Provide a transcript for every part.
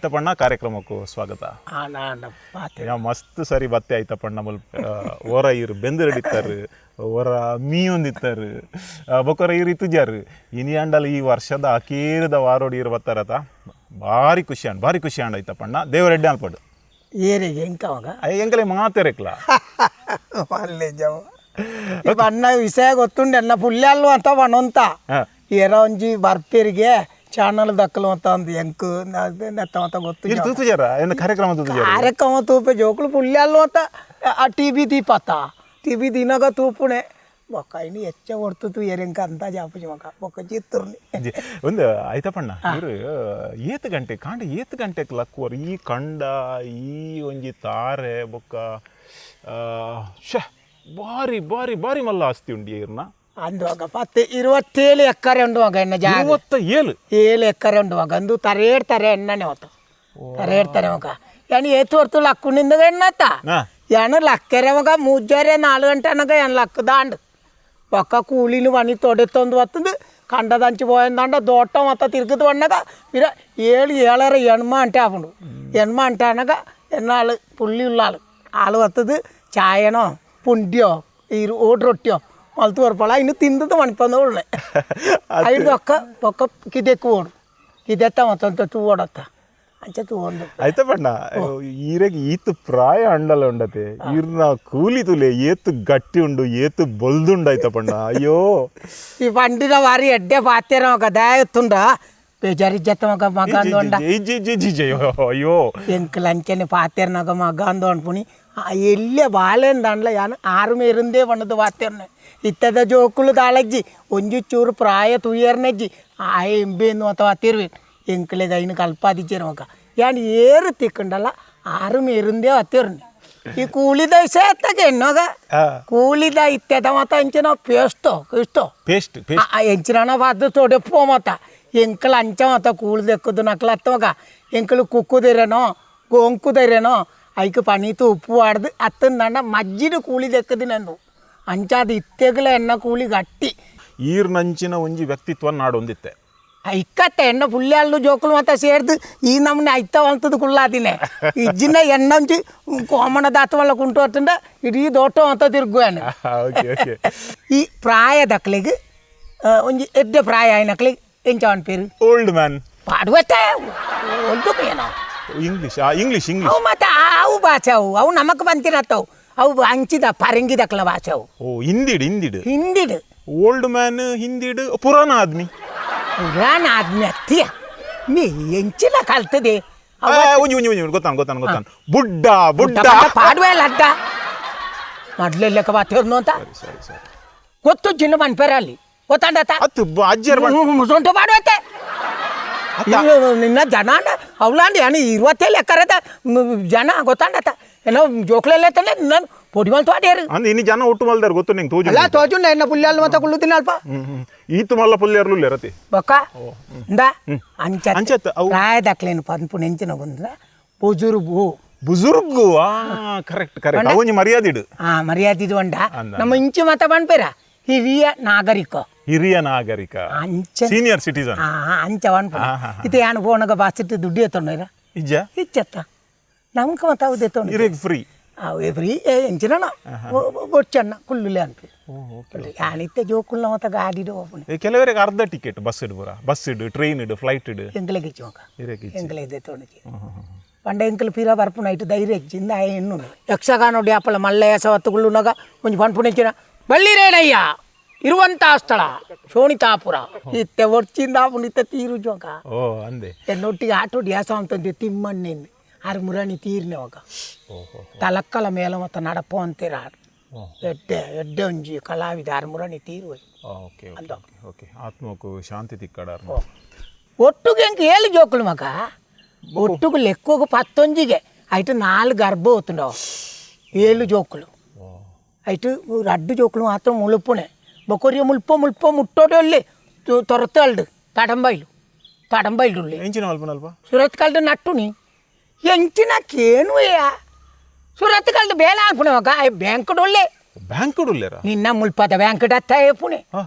ಐತಪಣ್ಣ ಕಾರ್ಯಕ್ರಮಕ್ಕೂ ಸ್ವಾಗತ. ಯಾ ಮಸ್ತ್ ಸರಿ ಬತ್ತೆ ಐತಪಣ್ಣ ಮುಲ್ಪ. ಓರ ಇರು ಬೆಂದಿರಡಿತ್ತಾರು, ಓರ ಮೀಯೊಂದಿತ್ತಾರು, ಬೊಕೊರ ಇರು ಇತ್ತುಜಾರು. ಇನಿ ಅಂಡಲ ಈ ವರ್ಷದ ಅಕೀರದ ವಾರೋಡಿ ಇರು ಬತ್ತಾರತ. ಭಾರಿ ಖುಷಿ ಅಂಡ್, ಭಾರಿ ಖುಷಿ ಅಂಡ್ ಐತಪಣ್ಣ. ದೇವರೆಡ್ಡೆ ಅನ್ಪಡು. ಏರಿಗೆ ಎಂಕವಾಗ? ಎಂಕಲೆ ಮಾತೆರೆಕ್ಲ. ಅಲ್ಲೇ ಜವ ಬಣ್ಣ ವಿಷಯ ಗೊತ್ತುಂಡು. ಎನ್ನ ಪುಲ್ಯಲ್ಲು ಅಂತ ಬಣ್ಣಂತ ಏರ ಒಂಜಿ ಬರ್ಪೇರಿಗೆ ಚಾನಲ್ ದಕ್ಕಲು ಅಂತ ಅಂದು ಎಂಕ್ ನೆತ್ತ ಅಂತ ಗೊತ್ತು. ಇರು ತೂತುಜಾರ ಎನ್ನ ಕಾರ್ಯಕ್ರಮ ತೂತುಜಾರ? ಕಾರ್ಯಕ್ರಮ ತೂಪೆ. ಜೋಕುಲು ಪುಲ್ಯಲ್ಲು ಅಂತ ಆ ಟಿ ವಿ ದೀಪತ್ತ ಟಿ ವಿ ದಿನಗ ತೂಪುಣೆ. ಬೊಕ್ಕ ಇನ್ನು ಹೆಚ್ಚ ಹೊಡ್ತು ಎರೆಂಕ ಅಂತ ಜಾಪುಜಿ ಮಗ ಬೊಕ್ಕ ಚಿತ್ತುರ್ನಿ. ಒಂದು ಐತಪಣ್ಣ, ಇರು ಏತ್ ಗಂಟೆ ಕಾಂಡ ಏತ್ ಗಂಟೆಗೆ ಲಕ್ಕುವರು? ಈ ಕಂಡ, ಈ ಒಂಜಿ ತಾರೆ ಬೊಕ್ಕ ಶ ಭಾರಿ ಭಾರಿ ಭಾರಿ ಮಲ್ಲ ಆಸ್ತಿ ಉಂಡು ಇರ್ನ. ಅಂದುವಾಗ 10 27 ಎಕ್ಕರೆ ಉಂಡು ಮಗ ಎನ್ನ ಜಾಗ. 27? 7 ಎಕ್ಕರೆ ಉಂಡು ಮಗ. ಅಂದು ತರೇಡ್ ತರೆ ಎಣ್ಣನೆ ಅವತ್ತು ತರೇಡ್ ತರೆ ಮಗ. ಯಾನ್ ಏತು ಹೊರ್ತು ಲಕ್ಕುನಿಂದ ಎಣ್ಣತ್ತ. ಯಾನು ಲಕ್ಕೆರೆ ಮಗ ಮೂಜರೆ 4 ಗಂಟೆ అనಗ ಯಾನ್ ಲಕ್ಕ ದಾಂಡ್. ಬೊಕ್ಕ ಕೂಲಿನ ಪಣಿ ತೊಡೆತ್ತೊಂದು ಬತ್ತದು ಕಂಡದಂಚಿ ಪೋಯಂದಾಂಡ ದೋಟ ಮತ್ತ ತಿರುಗುದು ಬಣ್ಣಗ ಪಿರ 7 7:30 ಎಣ್ಮ ಅಂಟೆ ಆಪುಂಡು. ಎಣ್ಮ ಅಂಟೆ అనಗ ಎನ್ನಾಳು ಪುಳ್ಳಿ ಉಳ್ಳಾಳು ಆಳು ಬತ್ತದು ಚಾಯನೋ ಪುಂಡಿಯೋ ಈ ಓಟ್ ರೊಟ್ಟಿಯೋ ಮಲ್ತು ಬರ್ಪಳ. ಇನ್ನು ತಿಂದದ್ದು ಮಣಿಪಂದ ಒಳ್ಳೆ ಐದು ಒಕ್ಕ ಒಕ್ಕ ಕಿದೆಕ್ಕು ಓಡು ಕಿದೆತ್ತ ಮತ್ತೊಂದು ತೂ ಓಡತ್ತ ಅಂಚೆ ತೂವೊಂದು. ಐತಪಣ್ಣ, ಈರೆಗ್ ಈತ್ ಪ್ರಾಯ ಅಂಡಲ ಉಂಡತೆ, ಇರ್ನ ಕೂಲಿ ತುಲೆ ಏತು ಗಟ್ಟಿ ಉಂಡು, ಏತು ಬೊಲ್ದುಂಡು ಐತಪಣ್ಣ, ಅಯ್ಯೋ. ಈ ಪಂಡಿನ ವಾರಿ ಎಡ್ಡೆ ಪಾತೇರ ಮಗ ದಾಯತ್ತುಂಡ ಬೇಜಾರಿಜ್ಜತ್ತ ಮಗ ಮಗ ಅಂದೊಂಡ. G G G G, ಅಯ್ಯೋ. ಎಂಕಲ್ ಅಂಚನೆ ಪಾತೇರ್ನಾಗ ಮಗ ಅಂದು ಅನ್ಪುಣಿ. ಎಲ್ಲೆ ಬಾಳೆನ್ ದಾಂಡ್ಲ ಯಾನ್ ಆರು ಮೇರುಂದೇ ಪಂಡದು ಪಾತೇರ್ನೆ. ಇತ್ತದ ಜೋಕುಲು ದಾಳಜ್ಜಿ, ಒಂಜಿ ಚೂರು ಪ್ರಾಯ ತುಯ್ಯರ್ನೆಜ್ಜಿ, ಆಯೆ ಎಂಬೇಂದು ಅಂತ ಪಾತೇರ್ವೆ. ಎಂಕಲೆಗ್ ಐನು ಕಲ್ಪಾದಿಜ್ಜೆರ್ ಮಗ. ಯಾನ್ ಏರು ತಿಕ್ಕಂಡಲ ಆರು ಮೇರುಂದೇ ಪಾತೇರ್ನೆ. ಈ ಕೂಲಿದ ವಿಷಯ ಅತ್ತಗೆ ಎನ್ನೋಗ. ಕೂಲಿದ ಇತ್ತೆದ ಮತ್ತ ಅಂಚಿನ ಪೇಸ್ತೋ ಇಷ್ಟೋ. Paste paste. ಎಂಚಿನ ಬಾದು ತೊಡೆಪ್ಪೋ ಮತ್ತ ಎಂಕಲ್ ಅಂಚ ಮತ್ತ ಕೂಳ್ದೆಕ್ಕದು ನಕಲ ಅತ್ತವಾಗ. ಎಂಕಲು ಕುಕ್ಕುದಿರೇನೋ ಗೊಂಕುದಿರೇನೋ ಐಕ್ ಪನೀತು ಉಪ್ಪು ಆಡ್ದು ಅತ್ತಂದಂಡ ಮಜ್ಜಿನ ಕೂಲಿ ದೆಕ್ಕದು ನಂದು ಅಂಚಾದ. ಇತ್ತೆಗಲ ಎನ್ನ ಕೂಲಿ ಗಟ್ಟಿ. ಈರ್ನಂಚಿನ ಒಂಜಿ ವ್ಯಕ್ತಿತ್ವ ನಾಡೊಂದಿತ್ತೆ. ಇಕ್ಕತ್ತ ಎಣ್ಣ ಪುಲ್ಯಾళ్ళు ಜೋಕುಲು ಮತ್ತ ಸೇರ್ದು ಈ ನಮ್ನೆ ಐತ ಅಂತದ್ದು ಕುಳ್ಳಾದಿನೆ. ಇಜ್ಜಿನ ಎಣ್ಣಂಚಿ ಕೋಮಣ ದಾತವಲ್ಲ ಕುಂಟು ಹೊತ್ತಂಡ ಇಡೀ ದೋಟ ಅಂತ ತಿರುಗುವಾನೆ. ಓಕೆ ಓಕೆ ಈ ಪ್ರಾಯದಕ್ಲೆಗ್ ಒಂಜಿ ಎಡ್ಡೆ ಪ್ರಾಯ ಆಯ್ನಕ್ಲೆಗ್ ಎಂಚ ಪೇರು? Old man. ಪಾಡುವತ್ತೆ ಒಲ್ದು ಏನೋ. English, English English. ಅವು ಮತ್ತೆ ಅವು ಭಾಷೆ ಅವು ಅವು ನಮಕ್ ಬಂತಿರತ್ತವು. ಅವು ಅಂಚಿದ ಪರಂಗಿದಕ್ಲ ಭಾಷೆ ಅವು. ಓ, ಹಿಂದಿಡ್ ಹಿಂದಿಡ್. ಹಿಂದಿಡು. ಓಲ್ಡ್ ಮ್ಯಾನ್ ಹಿಂದಿಡ್ ಪುರಾಣ ಆದ್ಮಿ. ಪುರಾಣ ಆದ್ಮಿ ಅತ್ತಿಯ ಮೀ ಎಂಚಿನ ಕಲ್ತದೆ. ಒಂಜಿ ಒಂಜಿ ಒಂಜಿ, ಗೊತ್ತಾನ ಗೊತ್ತಾನ ಗೊತ್ತಾನ, ಬುಡ್ಡ ಬುಡ್ಡ. ಪಾಡುವೆ ಲಡ್ಡ ಮೊದ್ಲೆಲ್ಲಕ್ಕ ಬಾತಿರ್ನು ಅಂತ. ಸರಿ ಸರಿ. ಗೊತ್ತು ಜಿನ್ನ ಮನ್ಪೇರ ಅಲ್ಲಿ ಗೊತ್ತಾಂಡತ. ಅತ್ತು ಅಜ್ಜರ್. ಸೊಂಟು ಪಾಡುವತ್ತೆ ನಿನ್ನ ಜನ ಅವಲಾಂಡಿ ಯಾನು 27 ಎಕ್ಕರದ ಜನ ಗೊತ್ತಾಂಡತ. ಏನೋ ಜೋಕ್ಲೆಲ್ಲ ನಾನು ಪೊಡಿ ಮಲ್ತು ಆಡ್ಯಾರು. ಅಂದ್ ಇನ್ನು ಜನ ಒಟ್ಟು ಮಲ್ದಾರ ಗೊತ್ತು ನಿಂಗೆ ತೋಜು. ಅಲ್ಲ ತೋಜುಂಡ ಎನ್ನ ಪುಲ್ಯಾಲ್ ಮತ್ತ ಕುಳ್ಳುದಿನ ಅಲ್ಪ. ಈತು ಮಲ್ಲ ಪುಲ್ಯರ್ಲು ರತಿ. ಬೊಕ್ಕ ಇಂದ ಅಂಚ. ಅಂಚತ್ತ ಅವು. ಪ್ರಾಯದಕ್ಲೇನು ಪನ್ಪುನ ಎಂಚಿನ ಬಂದ್ರ ಬುಜುರ್ಗು. ಬುಜುರ್ಗು, ಆ ಕರೆಕ್ಟ್ ಕರೆಕ್ಟ್, ಅವೊಂಜಿ ಮರ್ಯಾದೆ ಇಡು. ಆ ಮರ್ಯಾದಿದು ಉಂಡ. ಅಂದ. ನಮ್ಮ ಇಂಚು ಮತ ಪನ್ಪೇರ ಹಿರಿಯ ನಾಗರಿಕ. ಹಿರಿಯ ನಾಗರಿಕ. ಅಂಚ. Senior citizen. ಆ ಅಂಚ ಪನ್ಪುನ. ಇದು ಯಾನು ಫೋನಗ ಬಾಸಿಟ್ಟು ದುಡ್ಡು ಎತ್ತೊಂಡ. ಇಜ್ಜ. ಇಚ್ಚತ್ತ ನಮ್ಗೆ ಮತ್ತೆ ಅವು ಎತ್ತೊಂಡು. ಇರೆಗ್ ಫ್ರೀ. ಅವು ಫ್ರೀ ಎಂಚಿನ ಬೊಚ್ಚಣ್ಣ ಕುಳ್ಳುಲೆ ಅನ್ಪಿ ಯಾನಿತ್ತೆ ಜೋಕುಲ್ನ ಮತ್ತ ಗಾಡಿಡು ಹೋಪುಣೆ. ಕೆಲವರಿಗೆ ಅರ್ಧ ಟಿಕೆಟ್ ಬಸ್ ಇಡು ಪೂರ, ಬಸ್ ಇಡು, ಟ್ರೈನ್ ಇಡು, ಫ್ಲೈಟ್ ಇಡು. ಎಂಕ್ಲೆಗ್ ಇಚ್ಚೋಕ. ಇರೆಗ್ ಇಜ್ಜಿ. ಎಂಕ್ಲೆ ಇದೆ ತೊಣಜಿ ಪಂಡ ಎಂಕಲ್ ಪಿರ ಬರ್ಪುನ ಐಟ್ ಧೈರ್ಯ ಇಜ್ಜಿಂದ ಆಯೆ ಎಣ್ಣು ಯಕ್ಷಗಾನ ಅಪ್ಪಲ ಮಲ್ಲಯ್ಯ ಸವತ್ತುಗುಳ್ಳುನಗ ಒಂಜಿ ಪನ್ಪುನೆಂಚಿನ ಬಳ್ಳಿರೇಣಯ್ಯ ಇರುವಂತಹ ಸ್ಥಳ ಶೋಣಿತಾಪುರ. ಇತ್ತೆ ಒಡ್ಚಿಂದ ಆಪುಂಡು ಇತ್ತೆ ತೀರು ಜೋಕ. ಓ ಅಂದೆ. ಎನ್ನೊಟ್ಟಿಗೆ ಆಟೋ ಡ್ಯಾಸ ಅಂತಂದೆ ತಿಮ್ಮಣ್ಣೇನು ಆರು ಮುರಾಣಿ ತೀರ್ನೆ ಅವಾಗ. ಓಹೋ. ತಲಕ್ಕಲ ಮೇಲ ಮತ್ತ ನಡಪೋ ಅಂತೀರ. ಎಡ್ಡೆ ಎಡ್ಡೆ ಒಂಜಿ ಕಲಾವಿದ ಆರು ಮುರಾಣಿ ತೀರುವೆ. Okay okay okay, ಆತ್ಮಕ್ಕೂ ಶಾಂತಿ ತಿಕ್ಕಡಾರ. ಒಟ್ಟುಗೆ ಎಂಕ್ ಏಳು ಜೋಕುಲು ಮಗ. ಒಟ್ಟುಗು ಲೆಕ್ಕೋಗು ಪತ್ತೊಂಜಿಗೆ ಐಟು ನಾಲ್ ಗರ್ಭ ಹೋತುಂಡವು ಏಳು ಜೋಕುಲು. ಐಟು ರಡ್ಡು ಜೋಕುಲು ಮಾತ್ರ ಮುಳುಪುಣೆ. ಬೊಕೊರಿಯ ಮುಲ್ಪ ಮುಲ್ಪ ಮುಟ್ಟೋಡೆ ಅಲ್ಲಿ ತೊರತಲ್ಡು ತಡಂಬೈಲು ತಡಂಬೈಲು. ಎಂಚಿನ ಅಲ್ಪ ಅಲ್ಪ. ಸುರತ್ ಕಲ್ದು ನಟ್ಟುನಿ ಎಂಚಿನ ಕೇನುವೆಯ ಸುರತ್ ಕಲ್ದು ಬೇಲೆ ಅನ್ಪುಣೆ ಮಗ. ಆಯ್ ಬ್ಯಾಂಕ್ ಒಳ್ಳೆ. ಬ್ಯಾಂಕ್ ಉಲ್ಲೇರ? ನಿನ್ನ ಮುಲ್ಪದ ಬ್ಯಾಂಕ್ ಅತ್ತ ಪುಣೆ.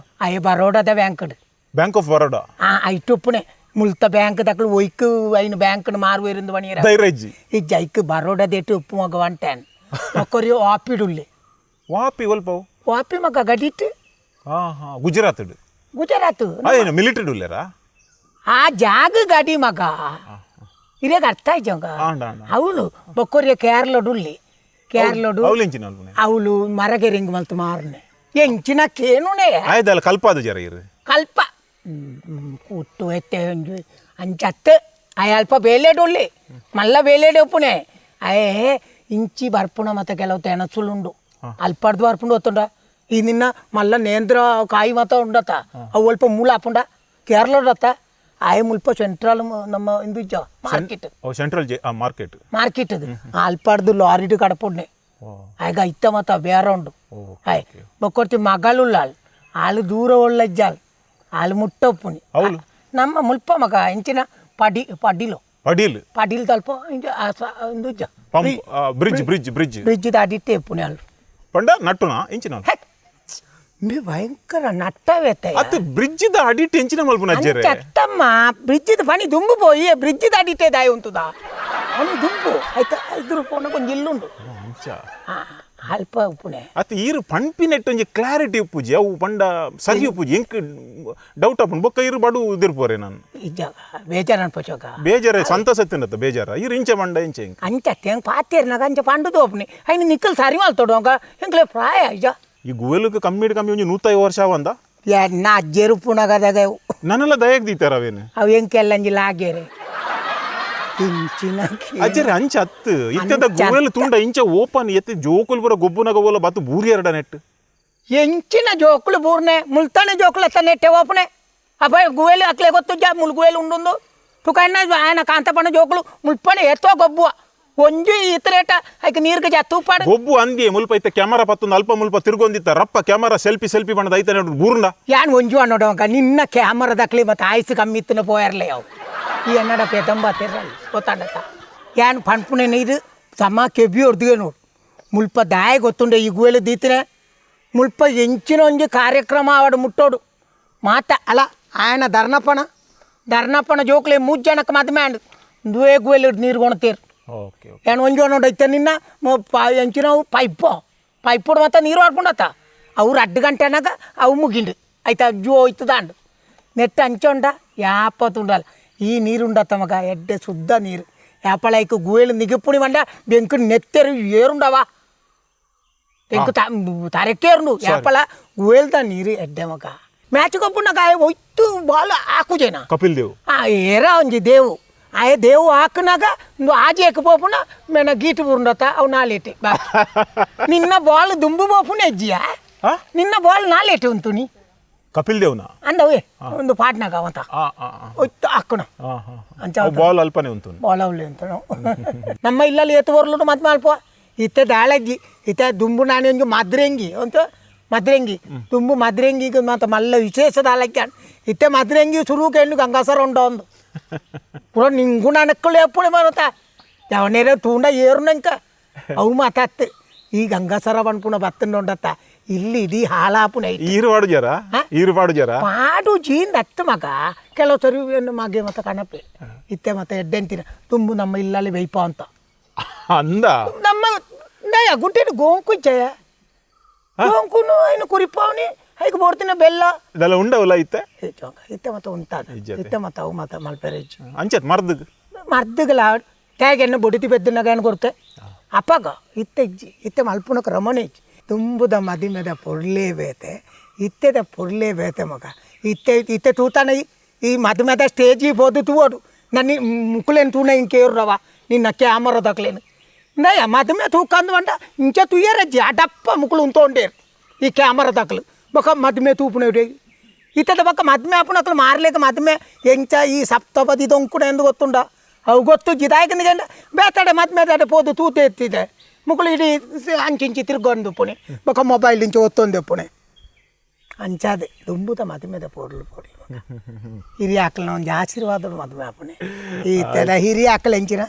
ಅಯ್ಯ ಬರೋಡದ bank. Bank of Baroda. ಆ ಐಟು ಪುಣೆ. ಮುಲ್ತ ಬ್ಯಾಂಕ್ ದಕ್ಕಲು ಒಯ್ಕ್ ಐನು ಬ್ಯಾಂಕ್ ಮಾರುವೇರಿಂದ ಬಣಿಯರ ಧೈರ್ಯಜ್ಜಿ ಈ ಜೈಕ್ ಬರೋಡದೇಟು ಉಪ್ಪು ಮಗ ಒಂಟೇನ್ ಒಕ್ಕೊರಿ ವಾಪಿಡುಲ್ಲೆ ವಾಪಿ ಒಲ್ಪವು ವಾಪಿ ಮಗ ಗಡಿಟ್ಟು ಹಾ ಹಾ ಗುಜರಾತ್ ಗುಜರಾತ್ ಅದೇನು ಮಿಲಿಟರಿ ಉಲ್ಲೇರಾ ಆ ಜಾಗ ಗಡಿ ಮಗ ಇರೇಗ ಅರ್ಥ ಆಯ್ತು ಆಂಡ ಆಂಡ ಅವಳು ಬೊಕ್ಕೊರಿಯ ಕೇರಳಡುಲ್ಲಿ ಕೇರಳಡು ಅವಳು ಎಂಚಿನ ಅಲ್ಪನೆ ಅವಳು ಮರಗೆರಿಂಗ್ ಮಲ್ತು ಮಾರನೆ ಎಂಚಿನ ಕೇನುನೇ ಆಯ್ದಲ್ಲ ಕಲ್ಪಾದ ಜರ ಇರು ಕಲ್ಪ ಕುಟ್ಟು ಎತ್ತೆ ಒಂಜಿ ಅಂಚತ್ತು ಆಯ್ ಅಲ್ಪ ಬೇಲೆಡುಲ್ಲಿ ಮಲ್ಲ ಬೇಲೆಡೆ ಉಪ್ಪುನೆ ಅಯೇ ಇಂಚಿ ಬರ್ಪುಣ ಮತ್ತೆ ಕೆಲವು ತೆಣಸುಲುಂಡು ಅಲ್ಪಡ್ದು ಬರ್ಪುಂಡು ಗೊತ್ತುಂಡ ಈ ನಿನ್ನ ಮಲ್ಲ ನೇಂದ್ರ ಕಾಯಿ ಮಾತ ಉಂಡತ ಅವು ಅಲ್ಪ ಮೂಲ ಹಾಪುಂಡ ಕೇರಳಡತ್ತ ಆಯ್ ಮುಲ್ಪ ಸೆಂಟ್ರಲ್ ನಮ್ಮ ಇಂದು ಇಜ್ಜ market ಅವು central J market market ಅದು ಅಲ್ಪಡ್ದು ಲಾರಿಡು ಕಡಪುಡ್ನೆ ಆಗ ಇತ್ತ ಮತ್ತ ಬೇರೆ ಉಂಡು ಆಯ್ ಬೊಕ್ಕೊರ್ತಿ ಮಗಳುಲ್ಲಾಳ್ ಆಳು ದೂರ ಒಳ್ಳೆಜ್ಜಾಲ್ ಆಳು ಮುಟ್ಟೊಪ್ಪುನಿ ಅವಳು ನಮ್ಮ ಮುಲ್ಪ ಮಗ ಇಂಚಿನ ಪಡಿ ಪಡಿಲು ಪಡೀಲ್ ಪಡಿಲ್ ತಲ್ಪ ಇಂಚ ಇಂದು ಇಜ್ಜ pump bridge bridge bridge bridge ದಾಟಿಟ್ಟೆ ಉಪ್ಪುನಿ ಆಳು ಪಂಡ ನಟ್ಟುನಾ ಇಂಚಿನ ಹೆ, ಮಿ ಭಯಂಕರ ನಟ್ಟವೇತ ಅತ್ತು ಬ್ರಿಡ್ಜ್ the ಅಡಿಟ್ ಎಂಚಿನ ಮಲ್ಪುನ ಅಜ್ಜೆರೆ ಚತ್ತಮ್ಮ ಬ್ರಿಡ್ಜ್ ಪಣಿ ದುಂಬು ಪೋಯಿ ಬ್ರಿಡ್ಜ್ ದಾಟಿಟ್ಟೆ ದಾಯ ಉಂಟುದಾ ಪಣಿ ದುಂಬು ಆಯ್ತಾ ಇದ್ರ ಪೋನ ಕೊಂಚ ಇಲ್ಲುಂಡು ಅಂಚ ಅಲ್ಪ ಉಪ್ಪುನೆ ಅತ್ತು ಈರು ಪಂಪಿನೆಟ್ ಒಂಜಿ ಕ್ಲಾರಿಟಿ ಉಪ್ಪುಜಿ ಅವು ಪಂಡ ಸರಿ ಉಪ್ಪುಜಿ ಎಂಕ್ ಡೌಟ್ ಆಪುಂಡು ಬೊಕ್ಕ ಇರು ಬಡು ಉದಿರ್ಪೋರೆ ನಾನು ಇಜ್ಜಾಗ ಬೇಜಾರು ಅನ್ಪೋಚೋಗ ಬೇಜಾರ ಸಂತಸ ತಿನ್ನತ್ತ ಬೇಜಾರ ಇರು ಇಂಚೆ ಪಂಡ ಇಂಚೆ ಇಂಕ್ ಅಂಚ ತೆಂಗ್ ಪಾತೇರ್ನಾಗ ಅಂಚ ಪಂಡುದು ಒಪ್ಪುನಿ ಐನು ನಿಕ್ಕಲ್ ಸರಿ ಮಲ್ತೋಡು ಎಂಕ್ಲೆ ಪ್ರಾಯ ಇಜ್ಜ ಈ ಗುವೆಲುக்கு ಕಮ್ಮಿ ಕಮ್ಮಿ ಒಂಜಿ ನೂತೈದು ವರ್ಷ ಅವಂದ ನಾ ಅಜ್ಜೇರು ಪುಣಗದಾಗ ನನ್ನೆಲ್ಲ ದಯಕ್ ದೀತಾರ ಅವೇನು ಅವು ಎಂಕೆಲ್ಲ ಅಂಜಿ ಲಾಗೇರೆ ಇಂಚಿನ ಅಜ್ಜರೆ ಅಂಚ ಅತ್ತು ಇತ್ತೆದ ಗುವೆಲ್ ತುಂಡ ಇಂಚ ಓಪನ್ ಎತ್ತಿ ಜೋಕುಲ್ ಬರ ಗೊಬ್ಬುನಗ ಓಲ ಬತ್ತು ಬೂರಿ ಎರಡ ನೆಟ್ ಎಂಚಿನ ಜೋಕುಲು ಬೂರ್ನೆ ಮುಲ್ತಾನೆ ಜೋಕುಲು ಅತ್ತ ನೆಟ್ಟೆ ಓಪನೆ ಅಪ್ಪ ಗುವೆಲು ಅಕ್ಲೆ ಗೊತ್ತು ಜಾ ಮುಲ್ ಗುವೆಲು ಉಂಡುಂದು ತುಕಣ್ಣ ఆయన ಕಾಂತಪಣ್ಣ ಜೋಕುಲು ಮುಲ್ಪಣೆ ಎತ್ತೋ ಗೊಬ್ಬುವ ಒಂಜಿ ಇತರೇಟ ಐಕ್ ನೀರ್ಗೆ ಜಾ ತೂಪಾಡು ಗೊಬ್ಬು ಅಂದಿ ಮುಲ್ಪ ಇತ್ತ ಕ್ಯಾಮರಾ ಪತ್ತೊಂದು ಅಲ್ಪ ಮುಲ್ಪ ತಿರ್ಗೊಂದಿತ್ತ ರಪ್ಪ camera selfie selfie ಬಣ್ಣದ ಐತೆ ನೋಡು ಬೂರ್ಂಡ ಯಾನ್ ಒಂಜು ಅನ್ನೋಡವಂಕ ನಿನ್ನ ಕ್ಯಾಮರಾದಕ್ಲಿ ಮತ್ತು ಆಯ್ಸು ಕಮ್ಮಿ ಇತ್ತನ ಪೋಯರ್ಲೆ ಅವು ಈ ಎನ್ನಡ ಪೇತಂಬ ತಿರ್ರಲ್ಲ ಗೊತ್ತಾಡತ್ತ ಯಾನ್ ಪನ್ಪುನೆ ಇದು ಸಮ ಕೆಬಿ ಹೊಡ್ದಿಗೆ ನೋಡು ಮುಲ್ಪ ದಾಯ ಗೊತ್ತುಂಡೆ ಈ ಗುವೆಲು ದೀತಿನ ಮುಲ್ಪ ಎಂಚಿನ ಒಂಜಿ ಕಾರ್ಯಕ್ರಮ ಆವಡು ಮುಟ್ಟೋಡು ಮಾತ ಅಲ್ಲ ఆయన ಧರ್ಣಪ್ಪನ ಧರ್ಣಪ್ಪನ ಜೋಕ್ಲೆ ಮೂರು ಜನಕ್ಕೆ ಮದ್ಮೆ ಆಂಡ್ ದುವೇ ಗುವೆಲು ನೀರು ಕೊಣತೀರು ಓಕೆ ಏನು ಒಂಜಿ ನೋಡು ಐತೆ ನಿನ್ನ ಎಂಚಿನ ಪೈಪು ಪೈಪುಡು ಮತ್ತೆ ನೀರು ಆಡ್ಕೊಂಡತ್ತ ಅವ್ರು ಅಡ್ಡು ಗಂಟೆನಾಗ ಅವು ಮುಗಿಂಡು ಆಯ್ತಾ ಜೋ ಹೋಯ್ತದಾಂಡು ನೆಟ್ಟ ಅಂಚೊಂಡ ಯಾಪ ತುಂಡಲ್ಲ ಈ ನೀರುಂಡತ್ತ ಮಗ ಎಡ್ಡೆ ಶುದ್ಧ ನೀರು ಯಾಪಳೈಕು ಗುವೇಲು ನಿಗಿಪ್ಪುಣಿ ಮಂಡ ಬೆಂಕು ನೆತ್ತೆರು ಏರುಂಡವ ಬೆಂಕು ತರಕೇರುಂಡು ಯಾಪಳ ಗುವೇಲ್ದ ನೀರು ಎಡ್ಡೆ ಮಗ ಮ್ಯಾಚ್ ಕೊಪ್ಪುನಾಗ ಒಯ್ತು ಬಾಲ್ ಹಾಕುಜೇನಾ ಕಪಿಲ್ ದೇವ್ ಆ ಏರ ಒಂಜಿ ದೇವು ಆಯೆ ದೇವು ಹಾಕುನಾಗ ಒಂದು ಆಜಿ ಪೋಪುನ ಮೇನ ಗೀಟು ಬುರುಂಡತ ಅವು ನಾಲೇಟೆ ಬಾ ನಿನ್ನ ಬಾಲ್ ದುಂಬು ಪೋಪುನ ಅಜ್ಜಿಯ ಆ? ನಿನ್ನ ಬಾಲ್ ನಾಲೇಟೆ ಉಂಟು ನೀ ಕಪಿಲ್ ದೇವ್ನ ಅಂದವೇ ಒಂದು ಪಾಟ್ನಾಗ ಅವಂತ ಆ ಆ ಆ. ಒಯ್ತು ಹಾಕೋಣ ಆ, ಆ, ಆ. ಅಂಚ ಅವು ಬಾಲ್ ಅಲ್ಪನೆ ಉಂಟು ಬಾಲ್ ಅವಳಿ ಅಂತ ನಾವು ನಮ್ಮ ಇಲ್ಲಲ್ಲಿ ಏತು ಬರ್ಲುಂಡು ಮತ್ತೆ ಮಲ್ಪ ಇತ್ತೆ ದಾಳಜ್ಜಿ ಇತ್ತೆ ದುಂಬು ನಾನೇ ಒಂಜಿ ಮದ್ರೆಂಗಿ ಅಂತ ಮದ್ರೆಂಗಿ ದುಂಬು ಮದ್ರೆಂಗಿಗೆ ಮತ್ತೆ ಮಲ್ಲ ವಿಶೇಷ ದಾಳಕ್ಕೆ ಇತ್ತೆ ಮದ್ರೆಂಗಿ ಶುರು ಕೇಳಿ ಗಂಗಾಸರ ಉಂಡ ಒಂದು ಪೂರ ನಿಂಗು ನನಕ್ಕಳು ಎಪ್ಪುಳಿ ಮನತ ಯಾವನೇರ ತೂಂಡ ಏರುನಂಕ ಅವು ಮಾತಾತ್ ಈ ಗಂಗಾಸರ ಪನ್ಪುಣ ಬತ್ತಂಡೊಂಡತ್ತ ಇಲ್ಲಿ ಇಡೀ ಹಾಳಾಪುನ ಐತಿ ಈರು ಪಾಡು ಜರ ಈರು ಪಾಡು ಜರ ಪಾಡು ಜೀಂದ ಅತ್ತು ಮಗ ಕೆಲವು ಸರಿ ಏನು ಮಗೆ ಮತ್ತೆ ಕಣಪೆ ಇತ್ತೆ ಮತ್ತೆ ಎಡ್ಡೆಂತಿನ ತುಂಬು ನಮ್ಮ ಇಲ್ಲಲ್ಲಿ ಬೇಯ್ಪ ಅಂತ ಅಂದ ನಮ್ಮ ನಯ ಗುಂಟೆಡು ಗೋಂಕು ಇಚ್ಚಯ ಗೋಂಕುನು ಐನು ಕುರಿಪಾವನಿ ಹೈಗೆ ಬೋಡ್ತಿನ ಬೆಲ್ಲ ಇದೆಲ್ಲ ಉಂಡವಲ್ಲ ಇತ್ತೆ ಹೆಚ್ಚು ಇತ್ತೆ ಮತ್ತೆ ಉಂಟಾದ ಇಜ್ಜತೆ. ಇತ್ತೆ ಮತ್ತೆ ಅವು ಮತ್ತೆ ಮಲ್ಪೆರೆ ಹೆಚ್ಚು ಅಂಚತ್ ಮರ್ದಗ್ ಮರ್ದಗಲ ಟ್ಯಾಗ್ ಬೊಡಿತಿ ಬೆದ್ದನಾಗ ಏನು ಕೊಡ್ತೆ ಅಪ್ಪಾಗ ಇತ್ತೆ ಇಜ್ಜಿ ಇತ್ತೆ ಮಲ್ಪುನಕ ರಮಣೆ ಇಜ್ಜಿ ತುಂಬುದ ಮದಿಮೆದ ಪೊರ್ಲೇ ಬೇತೆ ಇತ್ತೆದ ಪೊರ್ಲೇ ಬೇತೆ ಮಗ ಇತ್ತೆ ಇತ್ತೆ ತೂತಾನ ಈ ಮದಿಮೆದ ಸ್ಟೇಜಿಗೆ ಪೋದು ತೂವಡು ನನ್ನ ಮುಕ್ಕುಲೇನು ತೂಣ ಇಂಕೇರ್ರವ ನಿನ್ನ ಕ್ಯಾಮರ ದಕ್ಲೇನು ನಯ ಮದುಮೆ ತೂಕಂದು వంట ಇಂಚ ತುಯ್ಯರಜ್ಜಿ ಅಡಪ್ಪ ಮುಕ್ಕುಲು ಉಂತೋಂಡೇರು ಈ ಕ್ಯಾಮರ ದಕ್ಲು ಬೊಕ ಮದುಮೆ ತೂಪುನ ಇತ್ತದ ಪಕ್ಕ ಮದ್ಮೆ ಆಪುನಕ್ಲು ಮಾರ್ಲೇಕ ಮದ್ಮೆ ಎಂಚ ಈ ಸಪ್ತಪದಿ ದೊಂಕುಡ ಎಂದು ಗೊತ್ತುಂಡ ಅವು ಗೊತ್ತು ಜಿದಾಯಕಂದ ಬೇತಡೆ ಮದ್ಮೆ ತಡೆ ಪೋದು ತೂತೆ ಎತ್ತಿದೆ ಮುಕ್ಕುಲು ಇಡೀ ಅಂಚಿಂಚಿ ತಿರ್ಗೊಂದು ಪುಣೆ ಬೊಕ ಮೊಬೈಲ್ ಇಂಚ ಒತ್ತೊಂದು ಪುಣೆ ಅಂಚಾದೆ ದುಂಬುದ ಮದುಮೆದ ಪೋಡ್ಲು ಪೋಡ್ಲು ಹಿರಿಯ ಆಕಲ್ನ ಒಂಜಿ ಆಶೀರ್ವಾದದ ಮದುವೆ ಆಪುಣೆ ಈ ಇತ್ತೆದ ಹಿರಿಯ ಆಕಲ್ ಎಂಚಿನ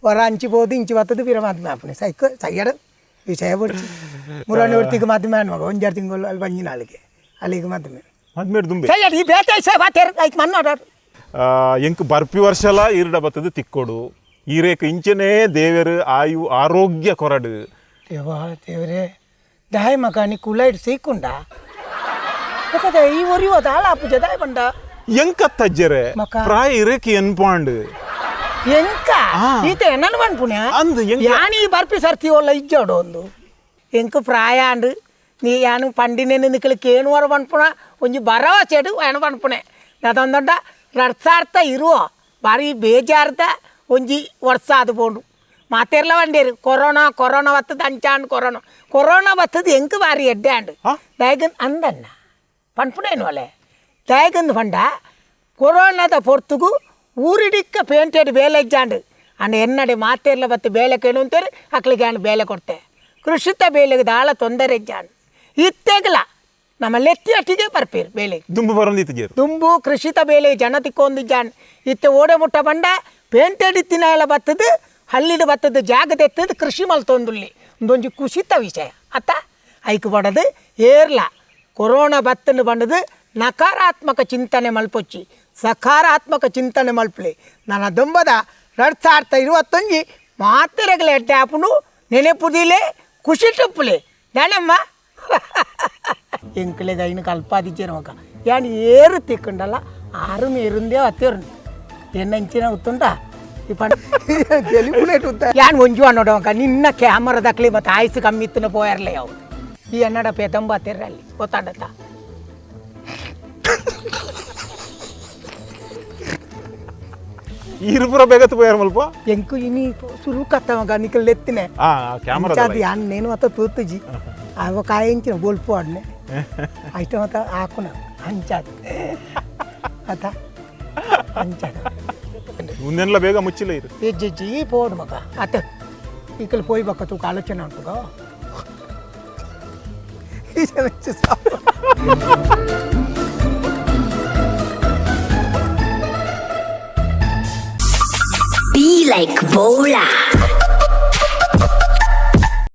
ಹೊರ ಅಂಚಿ ಪೋದು ಇಂಚಿ ಬತ್ತದು ಪಿರ ಮದುವೆ ಆಪುಣೆ ಸೈಕ ಸೈಯಡ ವಿಷಯ ಬಡ್ಚಿ ಮುರಾಣಿ ಹೊರ್ತಿಗೆ ಮದುವೆ ಅನ್ವಾಗ ಒಂಜಾರು ತಿಂಗಳು ಅಲ್ಲಿ ಬಂಜಿನ ಅಲ್ಲಿಗೆ ಅಲ್ಲಿಗೆ ಮದುವೆ ಮದ್ಮೇಡ್ ದುಂಬೆ ಸೈಯಡ್ ಈ ಬೇತೆ ಸೇ ಬಾತೇರ್ ಐಕ್ ಮಣ್ಣು ಎಂಕ್ ಬರ್ಪಿ ವರ್ಷಲ ಈರ್ಡ ಬತ್ತದು ತಿಕ್ಕೊಡು. ಈರೇಕ್ ಇಂಚನೇ ದೇವೆರ್ ಆಯು ಆರೋಗ್ಯ ಕೊರಡು. ದೇವಾ ದೇವರೇ ದಾಯ ಮಗ ನೀ ಕುಲೈಡ್ ಸೀಕುಂಡ ಬೊಕದ ಈ ಒರಿಯುವ ದಾಲ ಆಪುಜ ದಾಯ ಬಂಡ ಎಂಕತ್ತಜ್ಜರೆ ಮಕ. ಪ್ರಾಯ ಇರೇಕ್ ಎನ್ಪಾಂಡ್ ಎಂಕ ಈತ ಎನ್ನನ್ ಪನ್ಪುಣ್ಯ ಅಂದ್ ಎಂಕ ಯಾನ್ ಈ ಬರ್ಪಿ ಸರ್ತಿ ಒಲ್ಲ ಇಜ್ಜೋಡು ಒಂದು ಎಂಕ್ ಪ್ರಾಯ ಅಂಡ್ ನೀ ಯಾನು ಪಂಡಿನೇನು ನಿಕ್ಕಲು ಕೇಣುವರ ಪನ್ಪುಣ ಒಂಜಿ ಭರವಸೆಡು ಯಾನು ಪನ್ಪುಣೆ ಅದೊಂದೊಂಡ ರಡ್ಸಾರ್ಥ ಇರುವ ಭಾರಿ ಬೇಜಾರ್ದ ಒಂಜಿ ವರ್ಷ ಅದು ಪೋಂಡು ಮಾತೆರ್ಲ ಬಂಡೇರು ಕೊರೋನಾ ಕೊರೋನಾ ಬತ್ತದ ಅಂಚಾಂಡ್ ಕೊರೋನಾ ಕೊರೋನಾ ಬತ್ತದ ಎಂಕ್ ಭಾರಿ ಎಡ್ಡೆ ಆಂಡ್. ಆ? ದಾಯಗನ್ ಅಂದನ್ನ ಪನ್ಪುಣೇನು ಅಲೆ ದಾಯಗಂದು ಪಂಡ ಕೊರೋನಾದ ಪೊರ್ತುಗು ಊರಿಡಿಕ್ಕ ಪೇಂಟೆಡ್ ಬೇಲೆ ಇಜ್ಜಾಂಡ್ ಅಂಡ್ ಎನ್ನಡೆ ಮಾತೆರ್ಲ ಬತ್ತು ಬೇಲೆ ಕೇಳು ಅಂತೇಳಿ ಅಕ್ಲಿಗೆ ಆಂಡ್ ಬೇಲೆ ಕೊಡ್ತೆ ಕೃಷಿತ ಬೇಲೆಗೆ ದಾಳ ತೊಂದರೆ ಇಜ್ಜಾಂಡ್ ಇತ್ತೆಗ್ಲ ನಮ್ಮ ಲೆತ್ತಿ ಅಟ್ಟಿಗೆ ಬರ್ಪೇರು ಬೇಲೆಗೆ. ದುಂಬು ಬರೊಂದಿತ್ತು ದುಂಬು ಕೃಷಿತ ಬೇಲೆ ಜನ ತಿಕ್ಕೊಂದಿಜ್ಜಾಂಡ್ ಇತ್ತೆ ಓಡೆ ಮುಟ್ಟ ಬಂಡ ಪೇಂಟೆಡ್ ಇತ್ತಿನ ಎಲ್ಲ ಬತ್ತದು ಹಳ್ಳಿಡ್ ಬತ್ತದು ಜಾಗ ತೆತ್ತದು ಕೃಷಿ ಮಲ್ತೊಂದುಲ್ಲಿ ಒಂದೊಂಜಿ ಕುಸಿತ ವಿಷಯ ಅತ್ತ ಐಕ್ ಬಡದು ಏರ್ಲ ಕೊರೋನಾ ಬತ್ತನ್ನು ಬಂಡದು ನಕಾರಾತ್ಮಕ ಚಿಂತನೆ ಮಲ್ಪೊಚ್ಚಿ ಸಕಾರಾತ್ಮಕ ಚಿಂತನೆ ಮಲ್ಪಲಿ. ನನ್ನ ದುಂಬದ 2021 ಮಾತೆರೆಗಲ ಎಡ್ಡೆ ಆಪುಂಡು ನೆನೆಪುದಿಲೆ ಖುಷಿ ಟುಪ್ಪುಲೆ ದಾನಮ್ಮ ಎಂಕ್ಲೆಗ್ ಐನು ಕಲ್ಪಾದಿಜ್ಜೆರ್ ಮಗ ಯಾನ್ ಏರು ತಿಕ್ಕುಂಡಲ ಆರು ಮೇರುಂದೇ ಅತ್ತೇರುಂಡು ಎನ್ನಂಚಿನ ಉತ್ತುಂಡ ಈ ಪಂಡ ಯಾನ್ ಒಂಜು ಅನ್ನೋಡವಂಕ ನಿನ್ನ ಕ್ಯಾಮರಾದಕ್ಲಿ ಮತ್ತೆ ಆಯ್ಸು ಕಮ್ಮಿ ಇತ್ತನ ಪೋಯರ್ಲೆ ಅವು ಈ ಎನ್ನಡ ಪೇತಂಬ ಅತ್ತೇರಲ್ಲಿ ಗೊತ್ತಾಡತ್ತ. ಈರುಪುರ ಬೇಗತ್ತು ಪೋಯರ್ ಮಲ್ಪ. ಎಂಕು ಇನಿ ಸುರುಕತ್ತಮಗ ನಿಕಲ್ ಎತ್ತಿನೆ ಆ ಕ್ಯಾಮರಾ ಅಂಚಾದ್ ಯಾನ್ ನೇನು ಅತ್ತ ತೂತುಜಿ ಅವ ಕಾಯಿಂಚಿನ ಬೊಲ್ಪು ಆಡ್ನೆ ಐಟ ಮತ್ತ ಹಾಕುನ ಅಂಚಾದ್ ಅತ್ತ ಅಂಚಾದ್. ಮುಂದೆಲ್ಲ ಬೇಗ ಮುಚ್ಚಿಲ್ಲ ಇದು. ಹೆಜ್ಜೆಜ್ಜಿ ಪೋಡು ಮಗ ಅತ್ತ ಈಕಲ್ ಪೋಯ್ ಬಕ್ಕ ತೂಕ ಆಲೋಚನೆ ಉಂಟುಗ. Be like Bola.